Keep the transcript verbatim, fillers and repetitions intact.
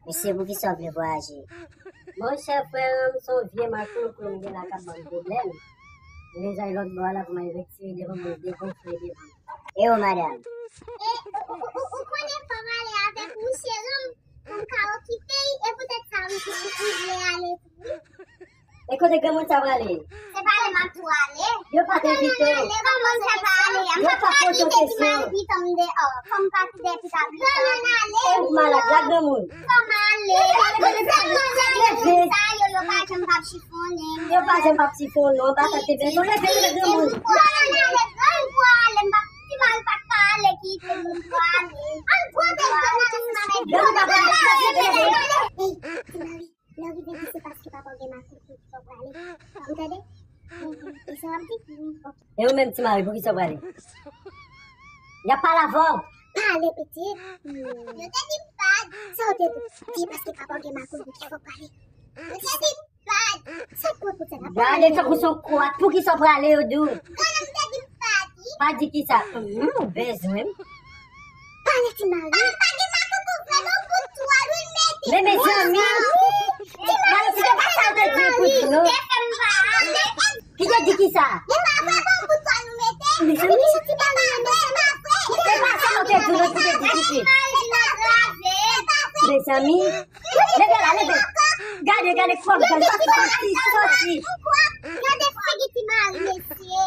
Mesye, poukisa w vle vwayaje? Monchè, frè m, se yon vye makouloukoulou m gen la k ap ban m pwoblèm. M bezwen al lòt bò a la pou m al retire devan mwen, degonfle devan. E ou, madanm? E, ou, ou, ou, ou konnen fò m ale avèk misye, non? Pou m ka okipe l, e poutèt sa, m, m, m vle ale tou, wi. E kote granmoun sa prale? Se pa ale m ap tou ale. Yo pa t envite w. Granmoun sa pa ale. Yo pa poze w kesyon. Fò m pa kite pitit mari pitit m deyò. Fò m pa kite pitit mari pitit m. Granmoun ale. E ou malad la, granmoun? Fò m ale. Granmoun sa yo, yo pa janm p ap chifonnen m. Yo pa janm p ap chifonnen w, pa sa te byen. Leve, leve, granmoun. Granmoun ale, granmoun ale, m p ap, pitit mari pa ka ale, kite m, m ale. An pran telefòn nan men pitit mari. Granmoun pa prale. Ey, pitit mari. Lè w rive di se paske papa w gen makouloukoulou ki fè w prale. Ou tande? E sa w ap di? Ok. E ou menm, pitit mari, poukisa w prale? Y ap pale avè w. Pale, pitit. Yo te di m pa di. Sa yo te di? Di paske papa w gen makouloukoulou ki fè w prale. Yo te di m pa di. Sa k pran pou tèt la? Gade tankou se yon kwat. Poukisa w prale, yo di w? Granmoun te di m pa di. Pa di kisa? Hum, ou bezwen m. Pale, pitit mari. Ah, pa gen makouloukoulou vre non, pou twal wi l mete. Men mezanmi. Gade, se pa sa yo te di pou dlo. Ki te di kisa? Mezanmi. Se pa sa yo te di non, ki te di kisa? Mezanmi. Leve la, leve. Gade, gade, kòb, gade, soti, soti, soti. Gade figi pitit mari, mesye.